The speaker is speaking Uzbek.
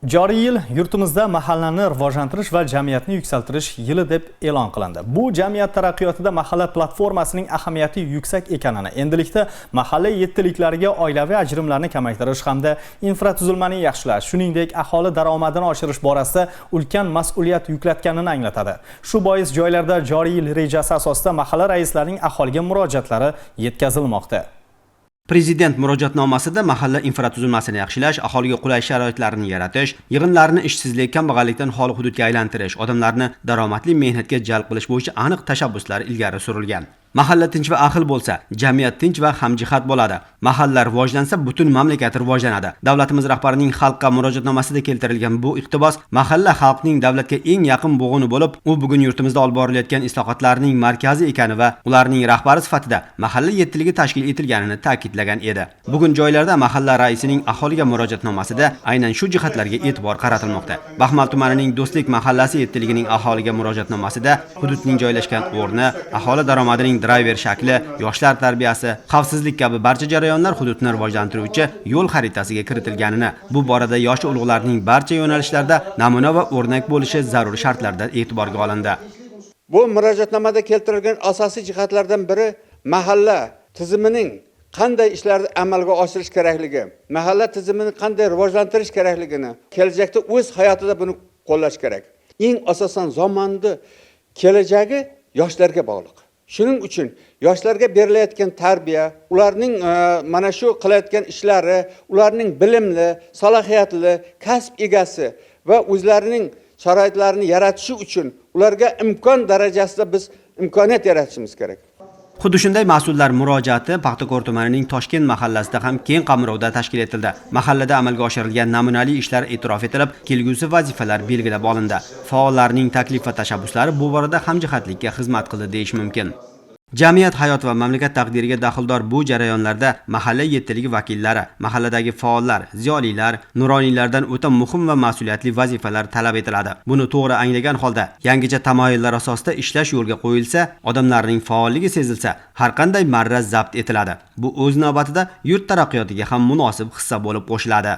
Joriy yil yurtimizda mahallani rivojlantirish va jamiyatni yuksaltirish yili deb e'lon qilindi. Bu jamiyat taraqqiyotida mahalla platformasining ahamiyati yuksak ekanini, endilikda mahalla yettiliklariga oilaviy ajrimlarni kamaytirish hamda infratuzilmani yaxshilash, shuningdek, aholi daromadini oshirish borasida ulkan mas'uliyat yuklatganini anglatadi. Shu bois joylarda joriy yil rejasi asosida mahalla raislarining aholiga murojaatlari yetkazilmoqda. Prezident murojaatnomasida mahalla infratuzilmasini yaxshilash, aholiga qulay sharoitlarni yaratish, yig'inlarni ishsizlik, kambag'allikdan xoli hududga aylantirish, odamlarni daromadli mehnatga jalb qilish bo'yicha aniq tashabbuslar ilgari surilgan. Mahalla tinch va ahil bo'lsa, jamiyat tinch va hamjihat bo'ladi. Mahalla rivojlansa, butun mamlakat rivojlanadi. Davlatimiz rahbarining xalqqa murojaatnomasida keltirilgan bu iqtibos mahalla xalqning davlatga eng yaqin bo'g'ini bo'lib, u bugun yurtimizda olib borilayotgan islohotlarning markazi ekani va ularning rahbari sifatida mahalla yettiligi tashkil etilganini ta'kidlagan edi. Bugun joylarda mahalla raisining aholiga murojaatnomasida aynan shu jihatlarga e'tibor qaratilmoqda. Baxmal tumanining Do'stlik mahallasi yettiligining aholiga murojaatnomasida hududning joylashgan o'rni, aholi daromadining driver shakli, yoshlar tarbiyasi, xavfsizlik kabi barcha jarayonlar hududni rivojlantiruvchi yo'l xaritasiga kiritilganini, bu borada yosh ulug'larning barcha yo'nalishlarda namuna va o'rnak bo'lishi zarur shartlarda e'tiborga olindi. Bu murojaatnomada keltirilgan asosiy jihatlardan biri mahalla tizimining qanday ishlarni amalga oshirish kerakligi, mahalla tizimini qanday rivojlantirish kerakligini kelajakda o'z hayotida buni qo'llash kerak. Eng asosan zamonni kelajagi yoshlarga bog'liq. Shuning uchun yoshlarga berilayotgan tarbiya, ularning mana shu qilayotgan ishlari, ularning bilimli, salohiyatli, kasb egasi va o'zlarining sharoitlarini yaratishi uchun ularga imkon darajasida biz imkoniyat yaratishimiz kerak. Xuddi shunday mas'ullar murojaati Paxtakor tumanining Toshkent mahallasida ham keng qamrovda tashkil etildi. Mahallada amalga oshirilgan namunali ishlar e'tirof etilib, kelgusi vazifalar belgilab olindi. Faollarning taklif va tashabbuslari bu borada hamjihatlikka xizmat qildi deyish mumkin. Jamiyat hayot va mamlakat taqdiriga daxldor bu jarayonlarda mahalla yettiligi vakillari, mahalladagi faollar, ziyolilar, nuroniylardan o'ta muhim va mas'uliyatli vazifalar talab etiladi. Buni to'g'ri anglagan holda yangicha tamoyillar asosida ishlash yo'lga qo'yilsa, odamlarning faolligi sezilsa, har qanday marra zabt etiladi. Bu o'z navbatida yurt taraqqiyotiga ham munosib hissa bo'lib qo'shiladi.